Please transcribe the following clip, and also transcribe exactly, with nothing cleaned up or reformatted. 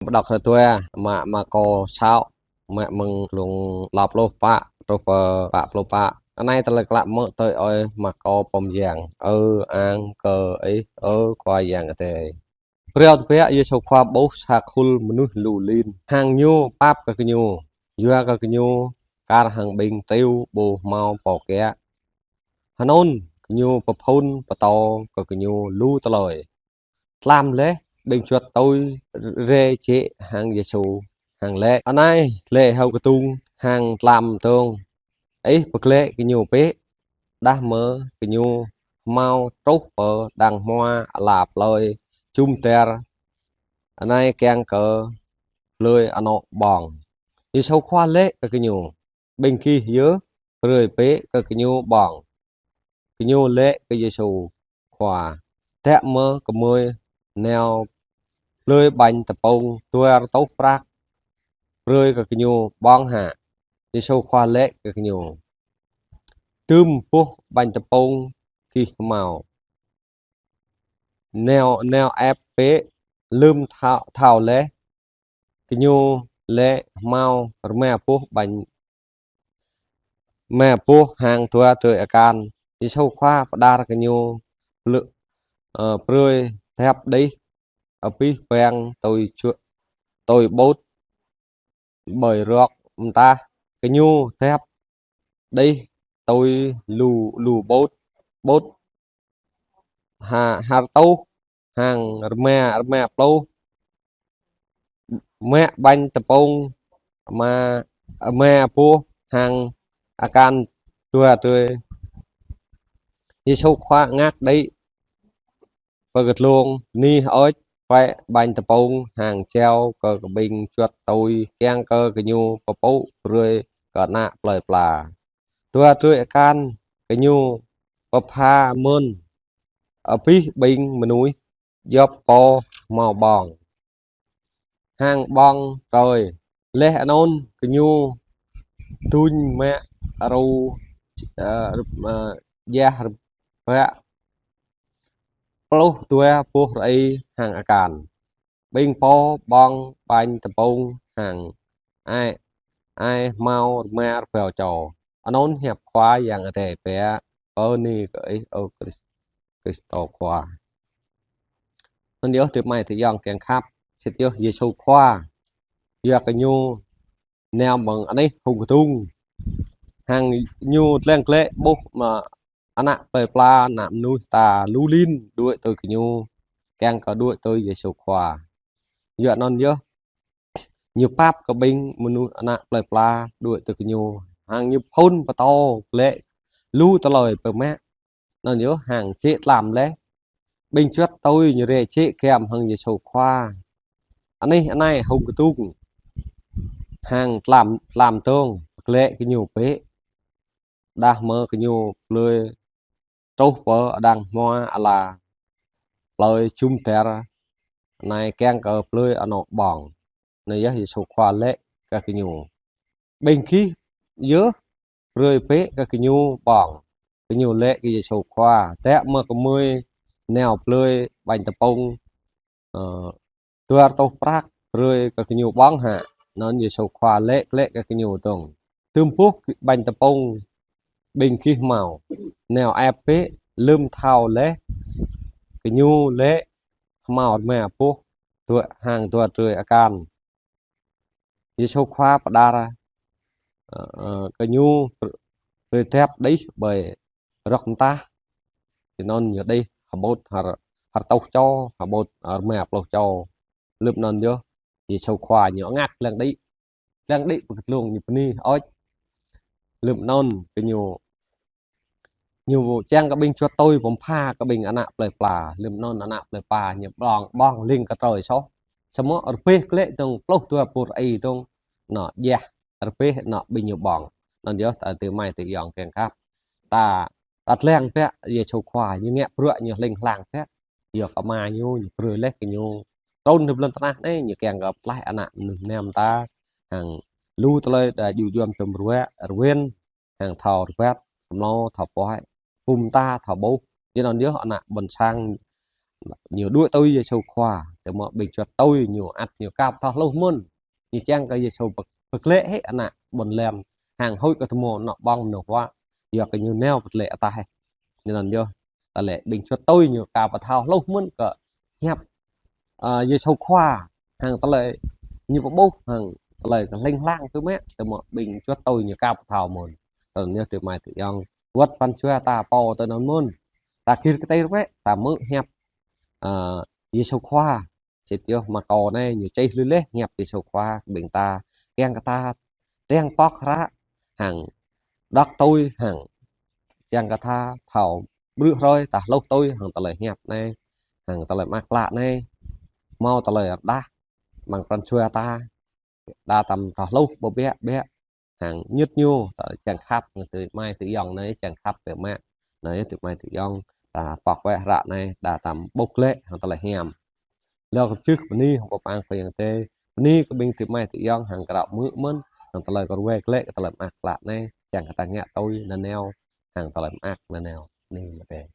Pơđŏk hrơi dua, mă, Markô sáu, mă mơ̆ng klŭng klâo pluh pă truh pơ pă pluh pă. Anai tơlơi klă mơ̆ tui ơi Markô pô mơyang. Ơ ang kơ Ih, ơ Khua Yang Adai. Phrâo tơbiă Yêsu Khua ƀuh sa khul mơnuih lu lin, hăng Ñu pap kơ gơñu, yua kơ gơñu kar hăng ƀing triu ƀu hmâo pô kiă. Hơnŭn Ñu pơphŭn pơtô kơ gơñu lu tơlơi. Tlam laih, ƀing čuăt tui rai jĕ hăng Yêsu, hăng laĭ: Anai, laĭ hăng kơdŭng hăng tlam dơ̆ng, Ih pơglaĭ gơñu bĕ, đah mơ̆ gơñu hmâo truh pơ đang hmua ala plơi jum dar anai kiăng kơ plơi anŏ ƀơ̆ng. Yêsu Khua laĭ kơ gơñu: Ƀing gih yơh brơi bĕ kơ gơñu ƀơ̆ng. Gơñu laĭ kơ Yêsu Khua: Djơ̆ mơ̆ gơmơi nao plơi ƀañ tơpŭng dua rơtuh prăk brơi kơ gơñu ƀơ̆ng hă? Yêsu Khua laĭ kơ gơñu: Dŭm boh ƀañ tơpŭng gih hmâo, nao, nao ĕp bĕ. Lơm thâo, thâo laih, gơñu laĭ: Hmâo rơma boh ƀañ, rơma boh hăng dua drơi akan. Yêsu Khua pơđar gơñu plư-, ơ, brơi djăp đih abih bang tui čuă-, tui ƀôt ƀơi rơ̆k mơtah. Gơñu djăp đih tui lu, lu ƀôt, ƀôt ha-, ha rơtuh hăng rơma, rơma pluh mă ƀañ tơpŭng, rơma, rơma boh hăng akan dua drơi. Yêsu Khua ngă đĭ pơ kơdlông, bơni hơơč, pĕ ƀañ tơpŭng hăng jao kơ ƀing čuăt tui kiăng kơ gơñu pơpŭ brơi kơ ană plơi pla. Dua drơi akan gơñu pơpha mơ̆n abih ƀing mơnuih djŏp pô hmâo ƀơ̆ng hăng ƀơ̆ng trơi. Laih anŭn gơñu duñ mă rơ̆u, ơ, rơ̆-, ơ, jah rơbă pluh dua boh rơi hăng akan. Ƀing pô ƀơ̆ng ƀañ tơpŭng hăng ai, ai hmâo rơma rơbâo čô. Anŭn hiăp Khua Yang Adai pĕ. Bơni kơ Ih, ơ Krist-, Krist Khua. Anŭn yơh, tơmai tơyŏng kiăng khăp, sĭt yơh Yêsu Khua, yua kơ Ñu nao mơ̆ng anih hŭng kơdŭng, hăng Ñu lăng glĕ ƀuh mă ană plơi pla, ană mơnuih ta lu lin đuaĭ tui kơ Ñu, kiăng kơ đuaĭ tui Yêsu Khua. Yua anŭn yơh, Ñu pap kơ ƀing mơnuih ană plơi pla đuaĭ tui kơ Ñu, hăng Ñu phŭn pơtô glĕ lu tơlơi pơmă. Anŭn yơh hăng jĕ tlam laih, ƀing čuăt tui ñu rai jĕ giăm hăng Yêsu Khua. Anih anai hŭng kơdŭng, hăng tlam, tlam dơ̆ng, glĕ gơñu bĕ, đah mơ̆ gơñu plơi truh pơ đang hmua ala plơi jum dar anai kiăng kơ plơi anŏ ƀơ̆ng. Anŭn yơh Yêsu Khua laĭ kơ gơñu: Ƀing gih yơh brơi bĕ kơ gơñu ƀơ̆ng. Gơñu laĭ kơ Yêsu Khua: Djơ̆ mơ̆ gơmơi nao plơi ƀañ tơpŭng, ơ, dua rơtuh prăk brơi kơ gơñu ƀơ̆ng hă? Anŭn Yêsu Khua laĭ, laĭ kơ gơñu dơ̆ng: Dŭm boh ƀañ tơpŭng ƀing gih hmâo, nao ĕp bĕ. Lơm thâo laih, gơñu laĭ: Hmâo rơma boh, dua, hăng dua drơi akan. Yêsu Khua pơđar, ơ, ơ, gơñu brơi djăp đih ƀơi rơ̆k mơtah. Tui anŭn ñu đih hơbôt ha r-, ha rơtuh čô, hơbôt, ơ, rơma pluh čô. Lơm anŭn yơh, Yêsu Khua ñu ngă lăng đĭ. Lăng đĭ pơ kơdlông ñu bơni hơơč. Lơm anŭn gơñu, ñu čang kơ ƀing čuăt tui pơpha kơ ƀing ană plơi pla. Lơm anŭn ană plơi pla ñu ƀơ̆ng, ƀơ̆ng ling kơ trơi soh. Samơ̆ rơbêh glĕ dơ̆ng pluh dua boh rơi dơ̆ng, anŏ jah rơbêh anŏ ƀing ñu ƀơ̆ng. Anŭn yơh, ta tơmai tơyŏng kiăng khăp, ta, ta lăng pĕ Yêsu Khua, ñu ngă bruă ñu hling hlang pĕ. Yua kơ Ama ñu, ñu brơi laih kơ ñu trŭn ƀơi lŏn tơnah anai, ñu kiăng kơ pơklaih ană mơnuih mơnam ta, hăng lu tơlơi đa djŭ djuăm čum rơwĕ, rơwen, hăng thâo rơbat, kơmlô thâo pơhiăp, pŭm ta thâo ƀuh. Yua anŭn yơh ană ƀôn sang ñu đuaĭ tui Yêsu Khua. tơma ƀing čuăt tui ñu ăt ñu ka pơthâo hluh mơ̆n. Ñu čang kơ Yêsu pơ-, pơglĕ hĭ ană ƀôn lan hăng huĭ kơ tơma anŏ ƀơ̆ng mơnơ̆ng huă. Yua kơ ñu nao pơglĕ ataih hĭ. Ñu anŭn yơh, tơlơi ƀing čuăt tui ñu ka pơthâo hluh mơ̆n kơ hiăp, ơ, Yêsu Khua, hăng tơlơi ñu pơƀuh, hăng tơlơi kơ hling hlang tui mă, tơma ƀing čuăt tui ñu ka pơthâo mơ̆n. Tơl ñu tui mai tui yŏng, wơ̆t pran jua ta pô tui anŭn mơ̆n. Ta gir kơtir wĕ, ta hmư̆ hiăp, ơ, Yêsu Khua, sĭt yơh Markô anai ñu čih lui laih hiăp Yêsu Khua ƀing ta, kiăng kơ ta, kiăng pŏk hră, hăng đŏk tui, hăng kiăng kơ ta thâo brư̆ hrơi ta hluh tui, hăng tơlơi hiăp anai, hăng tơlơi mơak klă anai, hmâo tơlơi rơđah, amăng pran jua ta, đa tơm ta hluh ƀơbiă biă, hăng ñŭt ñu, ta čang khăp, tui mai tui yŏng anai, čang khăp tơma. Anai tui mai tui yŏng, ta pŏk wĕ hră anai, đa tơm ƀuh glĕ, hăng tơlơi hiam. Lơ kơ čưh bơni, hăng pơpă kơ yang tê, bơni kơ ƀing tui mai tui yŏng, hăng kơ ră mơ̆ mơ̆n, hăng tơlơi kơ ruai glĕ, kơ tơlơi mơak klă anai, čang kơ ta ngă tui nanao, hăng tơlơi mơak nanao, bơni mơ̆ tê.